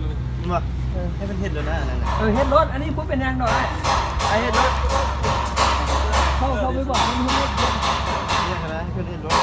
ນບໍ່? ເອີ ໃຫ້ເພິ່ນເຮັດໂລດນະ ອັນນັ້ນນະ. ເອີ ເຮັດໂລດ ອັນນີ້ບໍ່ເປັນຫຍັງດອກ. ອ້າຍເຮັດໂລດ ເຂົ້າ ເຂົ້າໄປບອກເພິ່ນເຮັດໂລດ. ເຮັດຫຍັງນະ ໃຫ້ເພິ່ນເຮັດໂລດ.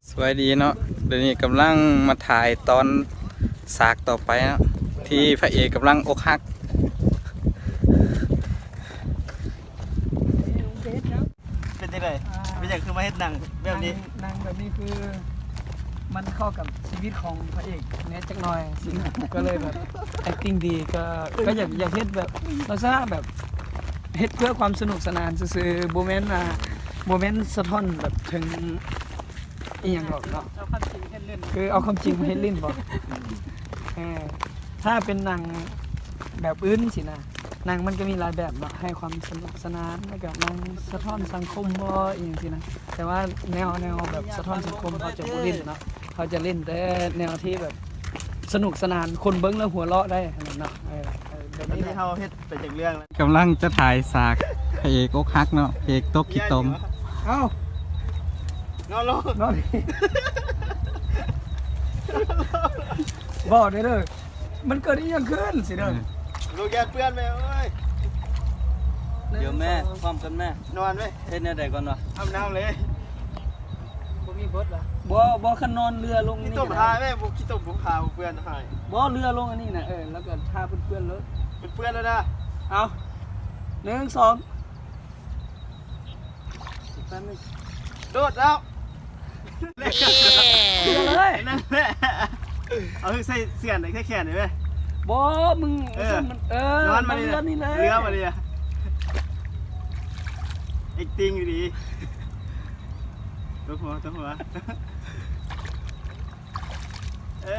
ສະບາຍດີເນາະ, ດຽວນີ້ກຳລັງມາຖ່າຍຕອນສາກຕໍ່ໄປເນາະ ທີ່ພະເອກກຳລັງອົກຫັກ. ເປັນຈັ່ງໃດ? ອ່າ ເປັນຫຍັງຄືມາເຮັດໜັງແບບນີ້? ໜັງ ໜັງແບບນີ້ຄືມັນເຂົ້າກັບຊີວິດຂອງພະເອກແດ່ຈັກໜ່ອຍຊີ້ນະ ກໍເລີຍແບບ acting ດີ ກໍ ກໍຢາກ ຢາກເຮັດແບບລັກສະນະແບບເຮັດເພື່ອຄວາມສະໜຸກສະໜານຊື່ໆ ບໍ່ແມ່ນວ່າ ບໍ່ແມ່ນສະທ້ອນແບບເຖິງອີ່ຫຍັງດອກເນາະ. ເອົາຄວາມຈິງເຮັດຫຼິ້ນ ຄືເອົາຄວາມຈິງມາເຮັດຫຼິ້ນບໍ? ເອີ ຖ້າເປັນໜັງແບບອື່ນຊີ້ນະ ໜັງມັນກໍມີຫຼາຍແບບເນາະ ໃຫ້ຄວາມສະໜຸກສະໜານ ແລ້ວກໍໜັງສະທ້ອນສັງຄົມບໍ ອີ່ຫຍັງຊີ້ນະ. ແຕ່ວ່າແນວ ແນວແບບສະທ້ອນສັງຄົມ ເຮົາຈະບໍ່ຫຼິ້ນເນາະ, ເຮົາຈະຫຼິ້ນແຕ່ແນວທີ່ແບບສະໜຸກສະໜານ ຄົນເບິ່ງແລ້ວຫົວເລາະໄດ້ຫັ້ນນະເນາະ. ເອີ ເອີ ແບບນີ້ແຫຼະ. ເຮົາເຮັດໄປຈັກເລື່ອງແລ້ວ? ກຳລັງຈະຖ່າຍສາກພະເອກອົກຫັກເນາະ, ພະເອກຕົກຂີ້ຕົມ. ເອົ້າ ນອນລົງ ນອນ ບໍ່ເດີ ເດີ ມັນເກີດອີ່ຫຍັງຂຶ້ນຊິເດີ? ເອີ ລູກຢ້ານເປື້ອນແມ່ເອີຍ. ດຽວແມ່ ພ້ອມກັນແມ່. ນອນເວີຍ. ເຮັດແນວໃດກ່ອນວະ? ອາບນ້ຳເລີຍ. ບໍ່ມີບົດຫວາ? ບໍ່ ບໍ່ ຄັນນອນເລື່ອລົງນີ້ ຂີ້ຕົມຫາຍແມ່. ບໍ່ ຂີ້ຕົມບໍ່ຫາ ເປື້ອນຫາຍ. ບໍ່ ເລື່ອລົງອັນນີ້ນະ. ເອີ ແລ້ວກໍທາເປື້ອນໆໂລດ. ເປື້ອນໆແລ້ວນະ. ເອົາ ໜຶ່ງ ສອງ ໂດດແລ້ວ. ເລືອເລີຍ ນັ້ນແຫຼະ. ເອົາໃສ່ເສື້ອນ ໃສ່ແຂນໄດ້ເວີຍ. ບໍ່ ມຶງ ເອີ ເອີ ນອນມານີ້ ເລືອນີ້ເລີຍ. ເລືອມານີ້ acting ຢູ່ດີ. ຕົກຫົວ ຕົກຫົວ. ເອີ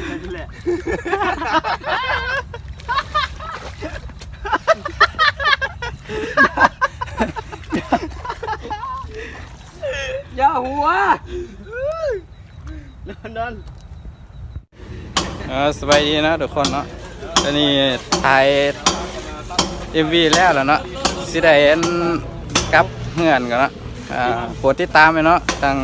ນັ້ນແຫຼະ. ຢ່າຫົວ. ນອນ ນອນ. ເອີ ສະບາຍດີເນາະທຸກຄົນເນາະ, ຕອນນີ້ຖ່າຍ ເອັມວີ ແລ້ວລະເນາະ, ຊິໄດ້ອັນ ກັບເຮືອນກ່ອນເນາະ. ອ່າ ກົດຕິດຕາມໄວ້ເນາະ ທາງ